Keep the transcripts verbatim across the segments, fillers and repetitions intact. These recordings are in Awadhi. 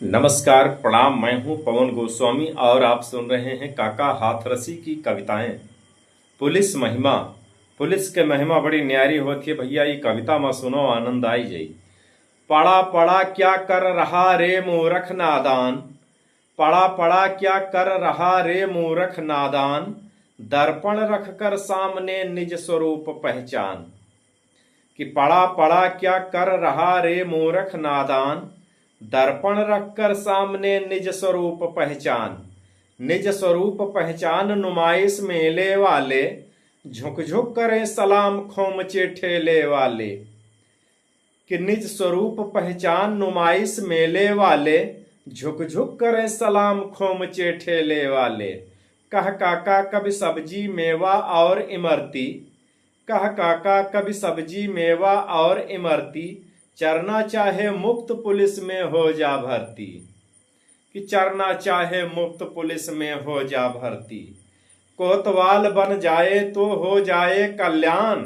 नमस्कार, प्रणाम, मैं हूं पवन गोस्वामी और आप सुन रहे हैं काका हाथरसी की कविताएं। पुलिस महिमा। पुलिस के महिमा बड़ी न्यारी होत है भैया, ई कविता मा सुनो, आनंद आई जाई। पड़ा पड़ा क्या कर रहा रे मूरख नादान, पड़ा पड़ा क्या कर रहा रे मूरख नादान, दर्पण रखकर सामने निज स्वरूप पहचान। कि पड़ा पड़ा क्या कर रहा रे मूरख नादान, दर्पण रखकर सामने निज स्वरूप पहचान। निज स्वरूप पहचान नुमाइश मेले वाले, झुक झुक करें सलाम खोमचे ठेले वाले। कि निज स्वरूप पहचान नुमाइश मेले वाले, झुक झुक करें सलाम खोमचे ठेले वाले। कह काका कभी सब्जी मेवा और इमरती, कह काका कभी सब्जी मेवा और इमरती, चरना चाहे मुफ्त पुलिस में हो जा भर्ती। कि चरना चाहे मुफ्त पुलिस में हो जा भर्ती। कोतवाल बन जाए तो हो जाए कल्याण,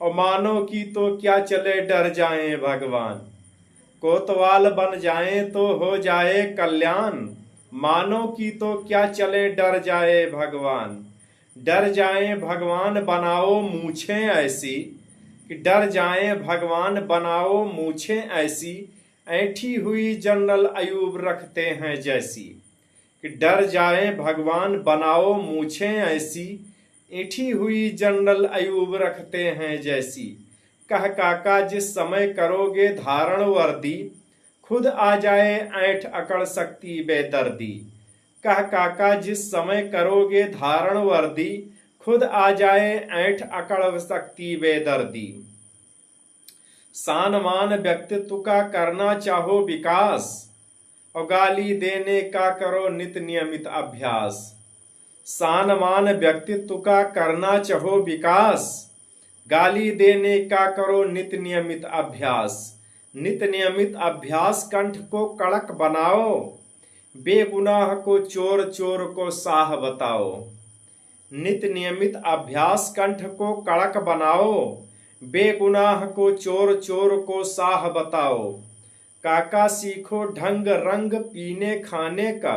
और मानो कि तो क्या चले डर जाए भगवान। कोतवाल बन जाए तो हो जाए कल्याण, मानो कि तो क्या चले डर जाए भगवान। डर जाए भगवान बनाओ मूछें ऐसी, कि डर जाए भगवान बनाओ मूछें ऐसी, ऐंठी हुई जनरल अयूब रखते हैं जैसी। कि डर जाए भगवान बनाओ मूछें ऐसी, ऐंठी हुई जनरल अयूब रखते हैं जैसी। कह काका जिस समय करोगे धारण वर्दी, खुद आ जाए ऐंठ अकड़ शक्ति बेदर्दी। कह काका जिस समय करोगे धारण वर्दी, खुद आ जाए ऐंठ अकड़ शक्ति बेदर्दी। शानवान व्यक्तित्व का करना चाहो विकास, और गाली देने का करो नित नियमित अभ्यास। शानवान व्यक्तित्व का करना चाहो विकास, गाली देने का करो नित नियमित अभ्यास। नित नियमित अभ्यास कंठ को कड़क बनाओ, बेगुनाह को चोर, चोर को साह बताओ। नित नियमित अभ्यास कंठ को कड़क बनाओ, बेगुनाह को चोर, चोर को साह बताओ। काका सीखो ढंग रंग पीने खाने का,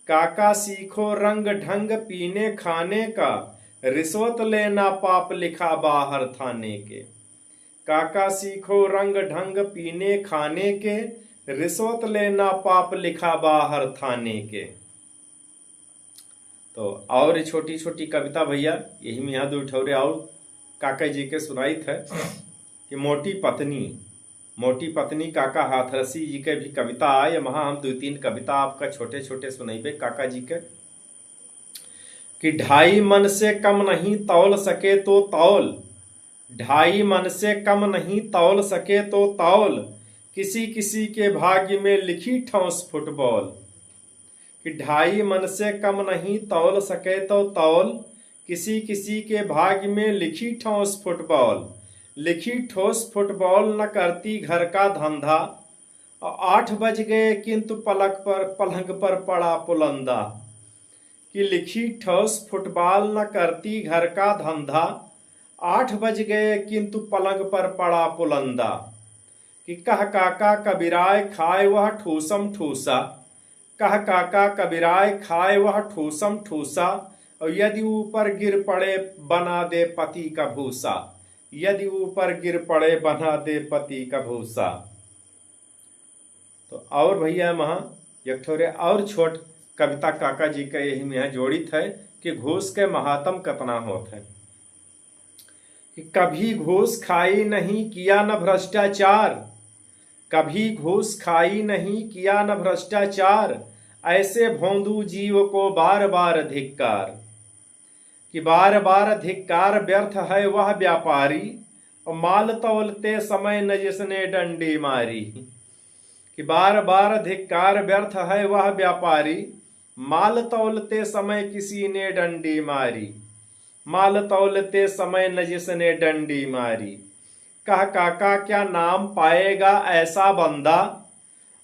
काका सीखो रंग ढंग पीने खाने का, रिश्वत लेना पाप लिखा बाहर थाने के। काका सीखो रंग ढंग पीने खाने के, रिश्वत लेना पाप लिखा बाहर थाने के। तो और ये छोटी छोटी कविता भैया यही में यहाँ दो ठौरे और काका जी के सुनाइत है कि मोटी पत्नी, मोटी पत्नी काका हाथरसी जी के भी कविता आए। वहाँ हम दो तीन कविता आपका छोटे छोटे सुनैबे काका जी के। कि ढाई मन से कम नहीं तौल सके तो तौल, ढाई मन से कम नहीं तौल सके तो तौल, किसी किसी के भाग्य में लिखी ठौस फुटबॉल। कि ढाई मन से कम नहीं तौल सके तो तौल, किसी किसी के भाग्य में लिखी ठौस फुटबॉल। लिखी ठोस फुटबॉल न करती घर का धंधा, और आठ बज गए किंतु पलक पर, पलंग पर पड़ा पुलंदा। कि लिखी ठोस फुटबॉल न करती घर का धंधा, आठ बज गए किंतु पलंग पर पड़ा पुलंदा। कि कह काका कबीराय खाए वह ठूसम ठूसा, कह काका कबीराय खाए वह ठूसम ठूसा, और यदि ऊपर गिर पड़े बना दे पति का भूसा, यदि ऊपर गिर पड़े बना दे पति का भूसा। तो और भैया महा एक ठोरे और छोट कविता काका जी का यही में यहाँ जोड़ित है कि घूस के महात्म कतना होत है। कि कभी घूस खाई नहीं किया न भ्रष्टाचार, कभी घूस खाई नहीं किया न भ्रष्टाचार, ऐसे भोंदू जीव को बार बार धिक्कार। कि बार बार धिक्कार व्यर्थ है वह व्यापारी, और माल तौलते समय न जिसने डंडी मारी। कि बार बार धिक्कार व्यर्थ है वह व्यापारी, माल तौलते समय किसी ने डंडी मारी। माल तौलते समय न जिसने डंडी मारी। कह काका क्या नाम पाएगा ऐसा बंदा,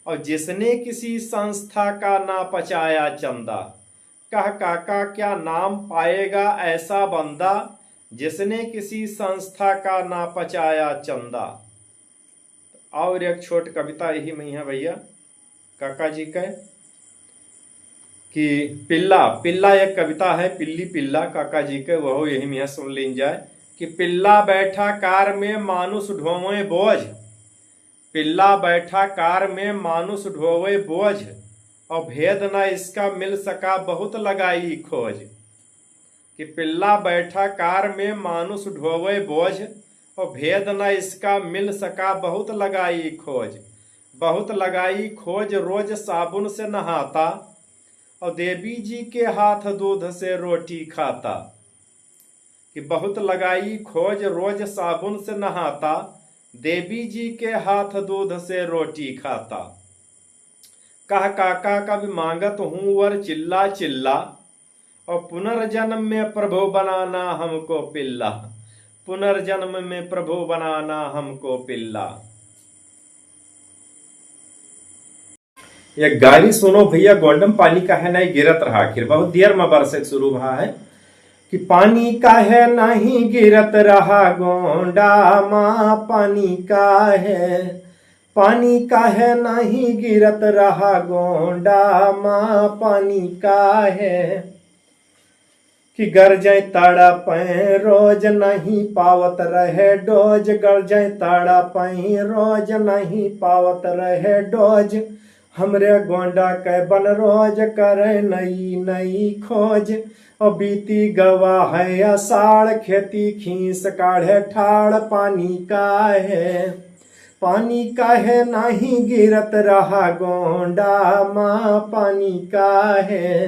और जिसने किसी संस्था का ना पचाया चंदा। कह काका क्या नाम पाएगा ऐसा बंदा, जिसने किसी संस्था का ना पचाया चंदा। और एक छोट कविता यही में है भैया। काका जी के कि पिल्ला, पिल्ला एक कविता है, पिल्ली पिल्ला काका जी के, वहो यही में सुन लीन जाए कि पिल्ला बैठा कार में मानुष ढोवे बोझ, पिल्ला बैठा कार में मानुष ढोवे बोझ, और भेद ना इसका मिल सका बहुत लगाई खोज। कि पिल्ला बैठा कार में मानुष ढोवे बोझ, और भेद ना इसका मिल सका बहुत लगाई खोज। बहुत लगाई खोज रोज साबुन से नहाता, और देवी जी के हाथ दूध से रोटी खाता। कि बहुत लगाई खोज रोज साबुन से नहाता, देवी जी के हाथ दूध से रोटी खाता। कह काका कब मांगत हूँ वर चिल्ला चिल्ला, और पुनर्जन्म में प्रभु बनाना हमको पिल्ला, पुनर्जन्म में प्रभु बनाना हमको पिल्ला। एक गारी सुनो भैया, गोंडम पानी काहे नहीं गिरत रहा, आखिर बहुत देर में बरसे शुरू भा है कि पानी काहे नहीं गिरत रहा गोंडा मा, पानी काहे, पानी काहे नहीं गिरत रहा गोंडा मा, पानी काहे कि गरजै तड़पै रोज नहीं पावत रहे डोज, गरजै तड़पै रोज नहीं पावत रहे डोज। हमरे गोंडा के बन रोज करे नई नई खोज। और बीती गवा है अषाढ़, खेती खीस काढ़े ठाड़, पानी काहे, पानी काहे नहीं गिरत रहा गोंडा मा, पानी काहे,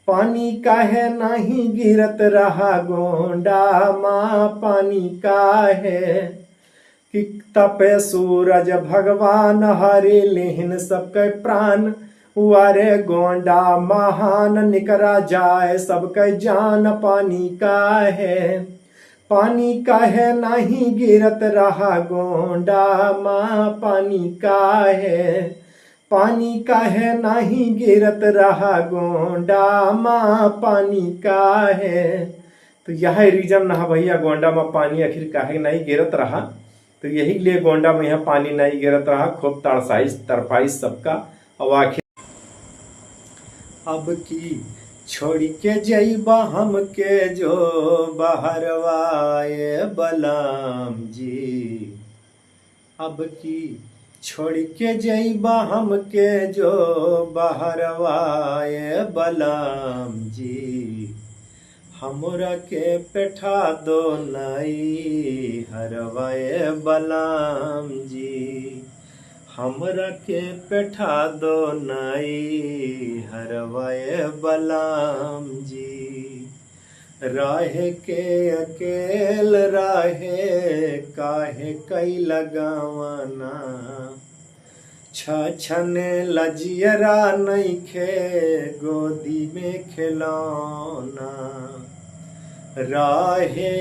पानी काहे नहीं गिरत रहा गोंडा मा, पानी काहे। कि तपे सूरज भगवान हरि लिहिन सबके प्राण, वारे गोंडा महान निकरा जाए सबके जान, पानी काहे, पानी काहे नहीं गिरत रहा गोंडा मा, पानी काहे, पानी काहे नहीं गिरत रहा गोंडा मा, पानी काहे। तो यह रीजन ना भैया, गोंडा मा पानी आखिर काहे नहीं गिरत रहा। तो यही लिए गोंडा मा यहाँ पानी नहीं गिरत रहा, खूब तड़साइस तरपाइस सबका। अब आखिर अब की छोड़ के जइबा हमके जो बहरवा ए बलम जी, अब की छोड़ के जइबा हमके जो बहरवा ए बलम जी, हमरा के पेठा दो नई हरवा ए बलम जी, हमरा के पेठा दो नई हरवा ए बलम जी। रहे के अकेल रहे काहे कई लगावना, छछने लजियरा नइखे गोदी में खेलौना। रहे